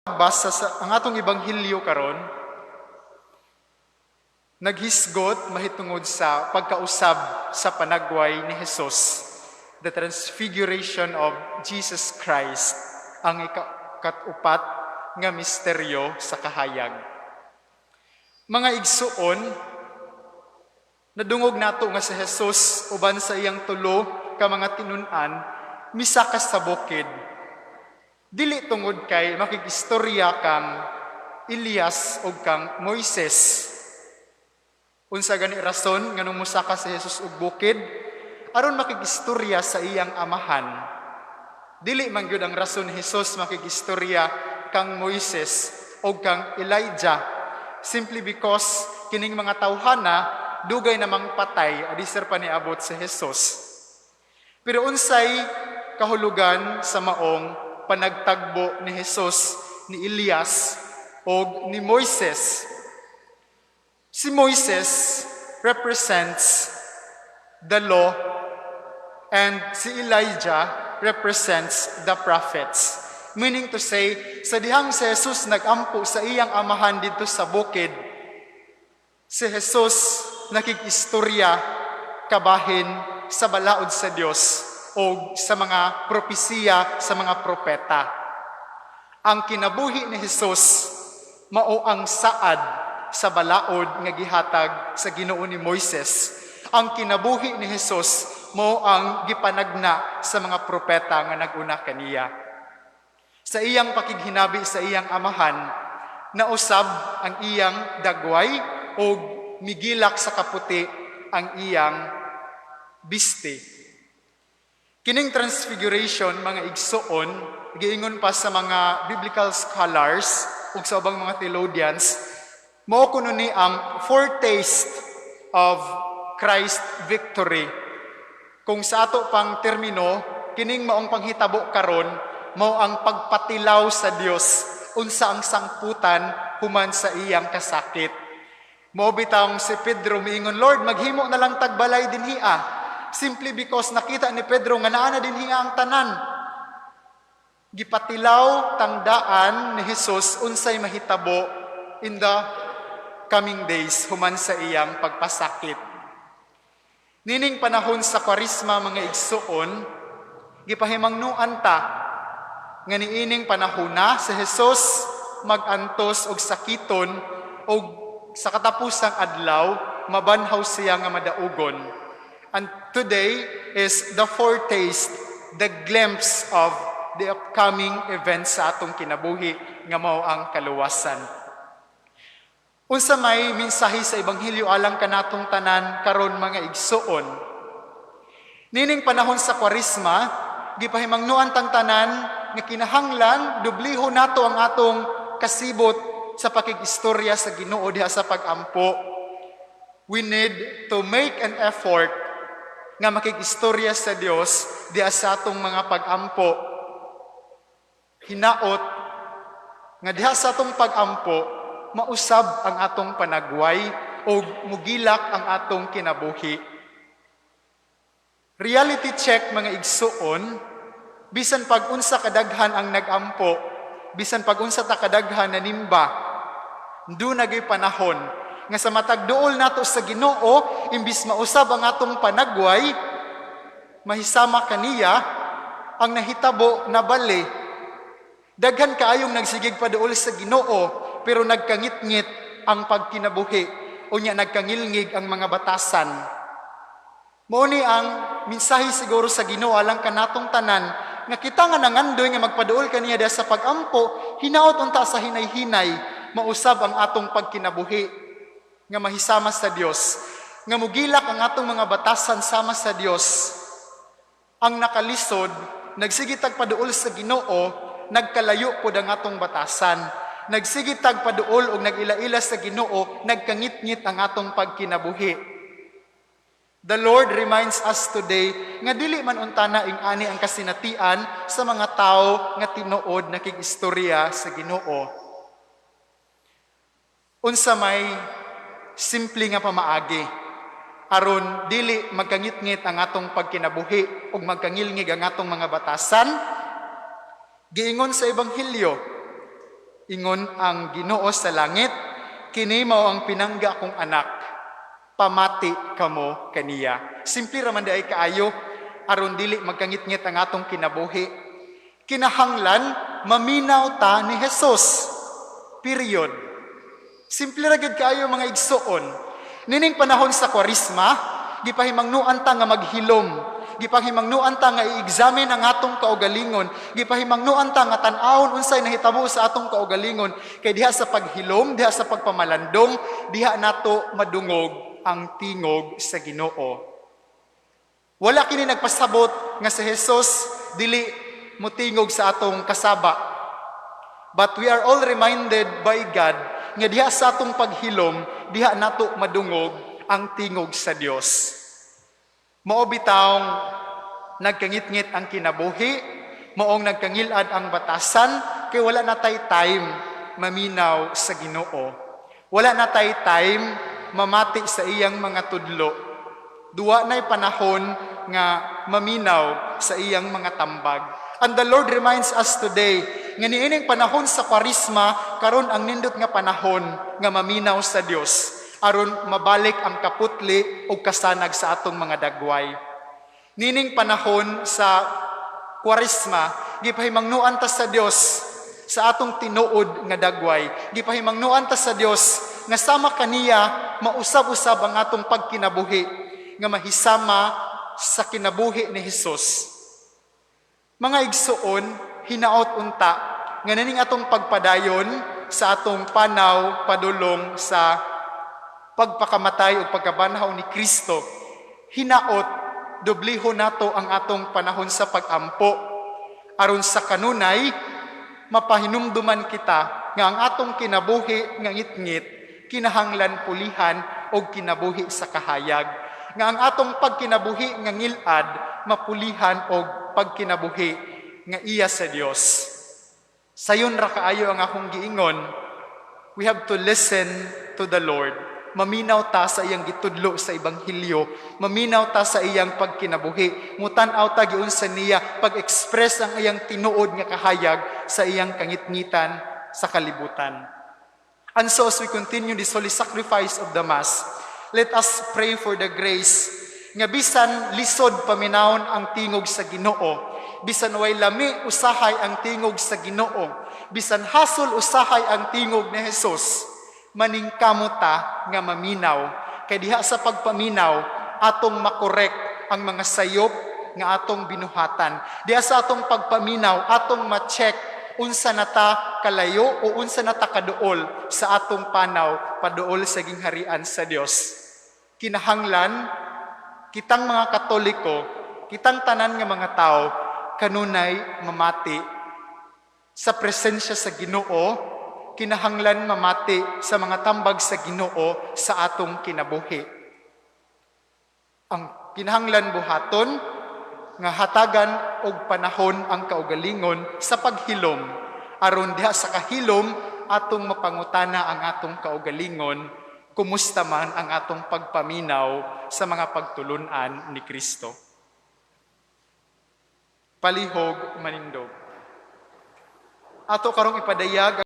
Basa sa ang atong ebanghelyo karon naghisgot mahitungod sa pagkausab sa panagway ni Jesus, the transfiguration of Jesus Christ, ang ikatupat nga misteryo sa kahayag. Mga igsuon, nadungog nato nga si Jesus uban sa iyang tulo ka mga tinun-an misaka sa bukid dili tungod kay makig-istorya kang Elias ug kang Moises. Unsa gani rason nganong mosaka si Jesus og bukid? Aron makig-istorya sa iyang Amahan. Dili man gyud ang rason ni Jesus makig-istorya kang Moises o kang Elijah simply because kining mga tawhana dugay namang patay adisir pa niabot si Jesus. Pero unsay kahulugan sa maong panagtagbo ni Jesus, ni Elias o ni Moises? Si Moises represents the law and si Elijah represents the prophets. Meaning to say, sa dihang si Jesus nagampo sa iyang Amahan didto sa bukid, si Jesus nakig-istorya kabahin sa balaod sa Dios o sa mga propesiya sa mga propeta. Ang kinabuhi ni Jesus mao ang saad sa balaod nga gihatag sa Ginoo ni Moises. Ang kinabuhi ni Jesus mao ang gipanagna sa mga propeta nga naguna kaniya. Sa iyang pakighinabi sa iyang Amahan, nausab ang iyang dagway o migilak sa kaputi ang iyang bisti. Kining transfiguration, mga igsuon, giingon pa sa mga biblical scholars ug sa ubang mga theologians, mao kuno ni ang foretaste of Christ victory. Kung sa ato pang termino, kining maong panghitabo karon mao ang pagpatilaw sa Dios unsa ang sangputan human sa iyang kasakit. Mao bitawng si Pedro miingon, "Lord, maghimo na lang tag balay dinhi ah." Simply because nakita ni Pedro nga naa na dinhi ang tanan. Gipatilaw tangdaan ni Jesus unsay mahitabo in the coming days human sa iyang pagpasakit. Nining panahon sa Kwaresma, mga igsuon, gipahimangnuan ta nga niining panahona si Jesus magantos og sakiton og sa katapusang adlaw mabanhaw siya nga madaugon. And today is the foretaste, the glimpse of the upcoming events sa atong kinabuhi nga mao ang kaluwasan. Unsa may mensahe sa ebanghelyo alang kanatong tanan karon, mga igsuon? Nining panahon sa Kwaresma, gipahimangnuan tang tanan nga kinahanglan dubliho nato ang atong kasibot sa pakig-istorya sa Ginoo diha sa pagampo. We need to make an effort nga makig-istorya sa Dios diha sa atong mga pagampo. Hinaot nga diha sa atong pagampo mausab ang atong panagway o mugilak ang atong kinabuhi. Reality check, mga igsuon, bisan pag unsa kadaghan ang nagampo, bisan pag unsa ta kadaghan nanimba, duna gyud panahon nga sa matag duol nato sa Ginoo, imbis mausab ang atong panagway, mahisama kaniya, ang nahitabo nabali. Daghan kaayong nagsigig paduol sa Ginoo, pero nagkangitngit ang pagkinabuhi, unya nagkangilngig ang mga batasan. Mao ni ang mensahe siguro sa Ginoo alang kanatong tanan nga kita nga nangandoy nga magpaduol kaniya diha sa pagampo, hinaot unta sa hinay-hinay mausab ang atong pagkinabuhi nga mahisama sa Dios, nga mugilak ang atong mga batasan sama sa Dios. Ang nakalisod, nagsige tag paduol sa Ginoo, nagkalayo pod ang atong batasan. Nagsige tag paduol og nag-ila-ila sa Ginoo, nagkangitngit ang atong pagkinabuhi. The Lord reminds us today nga dili man unta na ing-ani ang kasinatian sa mga tao nga tinuod nakig-istorya sa Ginoo. Unsa may simple nga pamaagi aron dili magkangitngit ang atong pagkinabuhi ug magkangilngig ang atong mga batasan? Giingon sa ebanghelyo, Ingon ang Ginoo sa langit, "Kini mao ang pinangga kong anak. Pamati kamo kaniya." Simple ra man diay kaayo aron dili magkangitngit ang atong kinabuhi. Kinahanglan maminaw ta ni Jesus. Period. Simple ra gyud kaayo, mga igsuon. Nining panahon sa Kwaresma, gipahimangnuan ta nga maghilom. Gipahimangnuan ta nga i-examine ang atong kaugalingon. Gipahimangnuan ta nga tan-awon unsay nahitabo sa atong kaugalingon. Kay diha sa paghilom, diha sa pagpamalandong, diha nato madungog ang tingog sa Ginoo. Wala kini nagpasabot nga si Jesus dili motingog sa atong kasaba. But we are all reminded by God nga diha sa atong paghilom, diha nato madungog ang tingog sa Dios. Mao bitawng nagkangitngit ang kinabuhi, maong nagkangilad ang batasan, kay wala na tay time maminaw sa Ginoo. Wala na tay time mamati sa iyang mga tudlo. Duwa na'y panahon nga maminaw sa iyang mga tambag. And the Lord reminds us today nga niining panahon sa Kwaresma, karon ang nindot nga panahon nga maminaw sa Dios aron mabalik ang kaputli ug kasanag sa atong mga dagway. Nining panahon sa Kwaresma, gipahimangnuan ta sa Dios sa atong tinuod nga dagway. Gipahimangnuan ta sa Dios nga sama kaniya mausab-usab ang atong pagkinabuhi nga mahisama sa kinabuhi ni Hesus. Mga igsuon, hinaot unta nga naning atong pagpadayon sa atong panaw padulong sa pagpakamatay ug pagkabanhaw ni Kristo, hinaot dobliho nato ang atong panahon sa pagampo aron sa kanunay mapahinumduman kita nga ang atong kinabuhi nga ngitngit kinahanglan pulihan og kinabuhi sa kahayag, nga ang atong pagkinabuhi nga ngilad mapulihan og pagkinabuhi nga iya sa Dios. Sayon ra kaayo ang akong giingon. We have to listen to the Lord. Maminaw ta sa iyang gitudlo sa ebanghelyo, maminaw ta sa iyang pagkinabuhi, mutan-aw ta giunsa niya pag-express ang iyang tinuod nga kahayag sa iyang kangitngitan sa kalibutan. And so as we continue this holy sacrifice of the Mass, let us pray for the grace nga bisan lisod paminawon ang tingog sa Ginoo, bisan way lami usahay ang tingog sa Ginoo, bisan hasol usahay ang tingog ni Jesus, maningkamot ta nga maminaw, kay diha sa pagpaminaw atong makorek ang mga sayop nga atong binuhatan. Diha sa atong pagpaminaw, atong ma-check unsa na ta kalayo o unsa na ta kaduol sa atong panaw paduol sa gingharian sa Dios. Kinahanglan kitang mga Katoliko, kitang tanan nga mga tao, kanunay mamati sa presensya sa Ginoo, kinahanglan mamati sa mga tambag sa Ginoo sa atong kinabuhi. Ang kinahanglan buhaton nga hatagan og panahon ang kaugalingon sa paghilom aron diha sa kahilom atong mapangutana ang atong kaugalingon kumusta man ang atong pagpaminaw sa mga pagtulunan ni Kristo. Palihog manindog. Ato karong ipadayag